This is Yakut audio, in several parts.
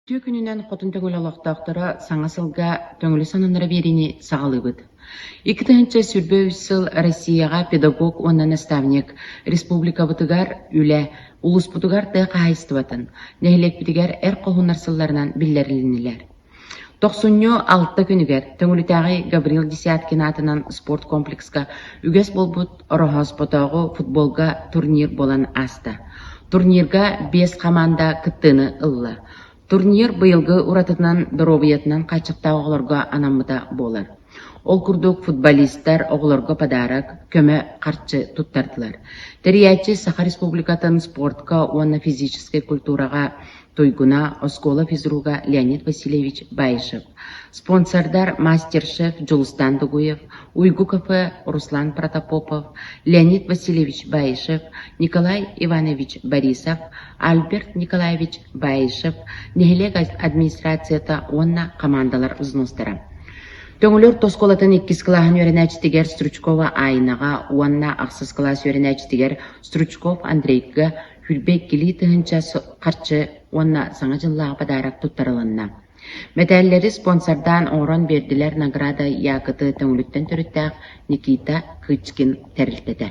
Үтүө күнүнэн Хотун Төҥүлү олохтоохторо саҥа сылга Төҥүлү сонуннара биэриини саҕалыыбыт. 2023 сыл Россияҕа педагог уонна наставник, республикабытыгар үлэ, улууспутугар тыа хаһаайыстыбатын, нэһилиэкпитигэр эр хоһууннар сылларынан биллэрилиннилэр. Тохсунньу алта күнүгэр Төҥүлүтээҕи Гаврил Десяткин аатынан спорт комплекска үгэс буолбут Ороһооспотооҕу футболга турнир буолан ааста. Турнирга биэс хамаанда кыттыыны ылла. Турнир быйылгы уратытынан доруобуйатынан хааччахтаах оҕолорго анаммыта буолар. Ол курдук футболистар оҕолорго подарок, көмө харчы туттардылар. Тэрийээччи Саха Республикатын спортка уонна физическэй культураҕа туйгуна, оскуола физруга Леонид Васильевич Баишев, спонсордар мастер-шеф Дьулустан Дугуев, Уйгу кафе Руслан Протопопов, Леонид Васильевич Баишев, Николай Иванович Борисов, Альберт Николаевич Баишев, нэһилиэк администрацията уонна хамаандалар взностара. Төҥүлү орто оскуолатын иккис кылааһын үөрэнээччитигэр Стручкова Айнаҕа уонна ахсыс кылаас үөрэнээччитигэр Стручков Андрейга 22 тыһыынча харчы уонна Саҥа дьыллааҕы подарок туттарылынна. Мэтээллэри спонсордаан оҥорон биэрдилэр награда Якоты Төҥүлүттэн төрүттээх Никита Кычкин тэрилтэтэ.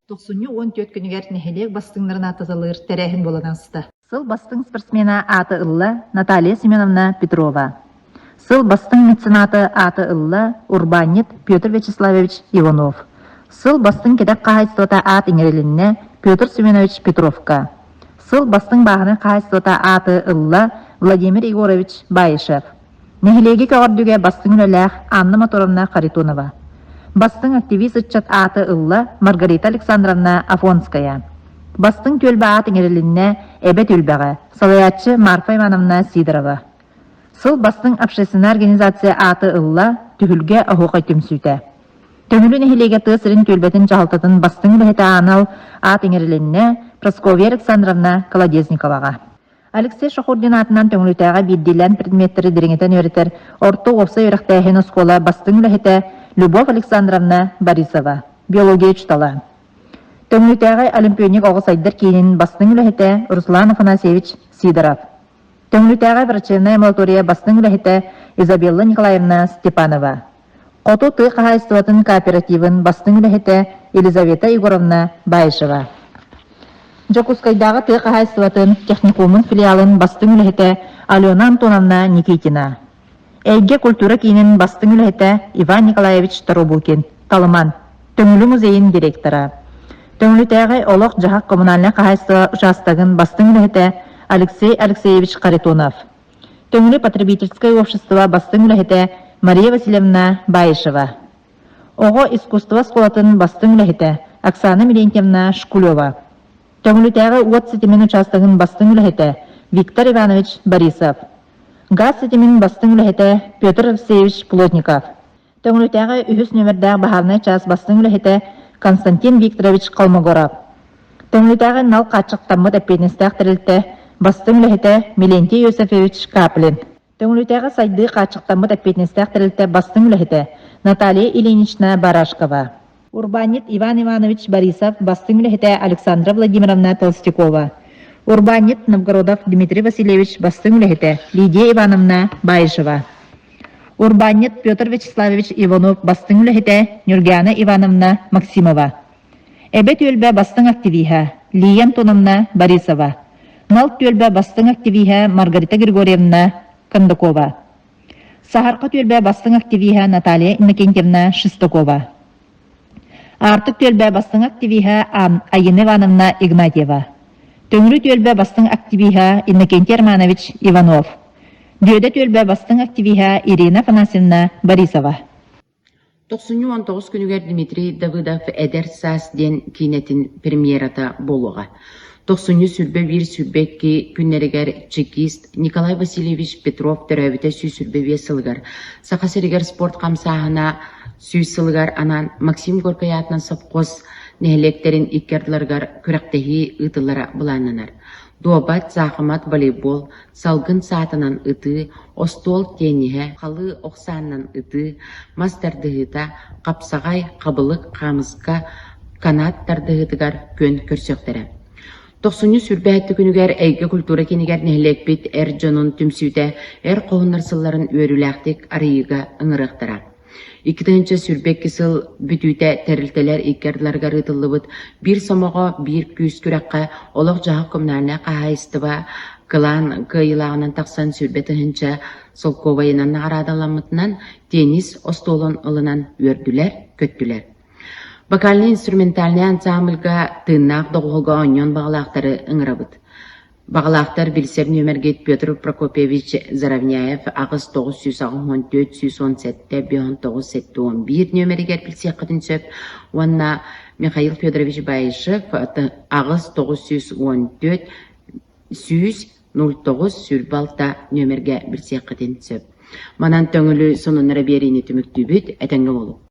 Тохсунньу 14 күнүгэр нэһилиэк бастыҥнарын ааттаталыыр тэрээһин буолан ааста. Сыл бастыҥ спортсмена ааты ылла Наталья Семеновна Петрова. Сыл бастыҥ мецената ааты ылла урбаанньыт Петр Вячеславович Иванов. Сыл бастыҥ кэтэх хаһаайыстыбата аат иҥэрилиннэ Петр Семенович Петровка. Сыл бастыҥ бааһынай хаһаайыстыбата ааты ылла Владимир Егорович Баишев. Нэһилиэги көҕөрдүүгэ бастыҥ үлэлээх Анна Моторовна Харитонова. Бастыҥ активист ыччат ааты ылла Маргарита Александровна Афонская. Бастыҥ түөлбэ аат иҥэрилиннэ Эбэ түөлбэҕэ, салайааччы Марфа Ивановна Сидорова. Сыл бастыҥ общественнай организация ааты ылла Түһүлгэ оһуохай түмсүүтэ. Төҥүлү нэһилиэгэ тыа сирин түөлбэтин дьаһалтатын бастыҥ үлэһитэ аанал аат иҥэрилиннэ Прасковья Александровна Колодезниковаҕа. Алексей Шахурдин аатынан Төҥүлүтээҕи биирдиилээн предметтэри дириҥэтэн үөрэтэр орто уопсай үөрэхтээһин оскуола бастыҥ үлэһитэ Любовь Александровна Борисова, биология учуутала. Төҥүлүтээҕи Олимпионик оҕо сайдар киинин бастыҥ үлэһитэ Руслан Афанасьевич Сидоров. Төҥүлүтээҕи врачебнай амбулатория бастыҥ үлэһитэ Изабелла Николаевна Степанова. Хоту тыа хаһаайыстыбатын кооперативын бастыҥ үлэһитэ Елизавета Егоровна Баишева. Дьокуускайдааҕы тыа хаһаайыстыбатын техникумун филиалын бастыҥ үлэһитэ Алена Антоновна Никитина. Эйгэ культура киинин бастыҥ үлэһитэ Иван Николаевич Торобукин, Талыман, Төҥүлү музейын директора. Төҥүлүтээҕи олох-дьаһах коммунальнай хаһаайыстыба учаастагын бастыҥ үлэһитэ Алексей Алексеевич Харитонов. Төҥүлү потребительскай общество бастыҥ үлэһитэ Мария Васильевна Баишева. Оҕо искусство оскуолатын бастыҥ үлэһитэ Оксана Милентьевна Шкулева. Төҥүлүтээҕи уот ситимин учаастагын бастыҥ үлэһитэ Виктор Иванович Борисов. Газ ситимин бастыҥ үлэһитэ Петр Алексеевич Плотников. Төҥүлүтээҕи үһүс нүөмэрдээх баһаарынай чаас бастыҥ үлэһитэ Константин Викторович Холмогоров. Төҥүлүтээҕи нал хааччахтаммыт эппиэтинэстээх тэрилтэ бастыҥ үлэһитэ Милентий Иосифович Каплин. Төҥүлүтээҕи сайдыы хааччахтаммыт эппиэтинэстээх тэрилтэ бастыҥ үлэһитэ Наталья Ильинична Барашкова. Урбаанньыт Иван Иванович Борисов бастыҥ үлэһитэ Александра Владимировна Толстякова. Урбаанньыт Новгородов Дмитрий Васильевич бастыҥ үлэһитэ Лидия Ивановна Баишева. Урбаанньыт Петр Вячеславович Иванов бастыҥ үлэһитэ Нюргиана Ивановна Максимова. Эбэ түөлбэ бастыҥ активиһа Лия Антоновна Борисова. Нал түөлбэ бастыҥ активиһа Маргарита Григорьевна Кондакова. Саһарха түөлбэ бастыҥ активиһа Наталья Иннокентьевна Шестакова. Аартык түөлбэ бастыҥ активиһа Айина Ивановна Игнатьева. Төҥүрү түөлбэ бастыҥ активиһа Иннокентий Романович Иванов. Дүөдэ түөлбэ бастыҥ активиһа Ирина Афанасьевна Борисова. Тохсунньу 19 күнүгэр Дмитрий Давыдов «Эдэр саас» диэн киинэтин премьерата буолуоҕа. Тохсунньу 21-22 күннэригэр чекист Николай Васильевич Петров төрөөбүтэ 125 сылыгар Саха сиригэр спорт хамсааһына 100 сылыгар анаан Максим Горькай аатынан сопхуос нэһилиэктэрин икки ардыларыгар күрэхтэһии ыытыллара былааннанар. Дуобат, саахымат, волейбол, салгын саатынан ытыы, остуол тенниһэ, халыы ох саанынан ытыы, мас тардыһыыта, хапсаҕай, хабылык, хаамыска, канат тардыһыытыгар күөн көрсүөхтэрэ. Тохсунньу сүүрбэһэттэ күнүгэр Эйгэ культура киинигэр нэһилиэкпит эр дьонун түмсүүтэ эр хоһуннар сылларын үөрүүлээхтик арыйыыга ыҥырыахтара. 2022 сыл бүтүүтэ тэрилтэлэр икки ардыларыгар ыытыллыбыт Биир сомоҕо, биир күүс күрэххэ олох-дьаһах коммунальнай хаһаайыстыба кылаан кыайыылааҕынан тахсан 20 000 солкуобайынан наҕараадаламмытынан теннис остуолун ылынан үөрдүлэр-көттүлэр. Вокальнай-инструментальнай ансаамбылга тыыннаах доҕуһуолга оонньуон баҕалаахтары ыҥырабыт. Баҕалаахтар билсэр нүөмэргит Петр Прокопьевич Заровняев 8 984 117 59 71 нүөмэригэр билсиэххитин сөп уонна Михаил Федорович Баишев 8 914 100 09 26 нүөмэргэ билсиэххитин сөп. Манан Төҥүлү сонуннара биэриини түмүктүүбүт. Этэҥҥэ буолуҥ.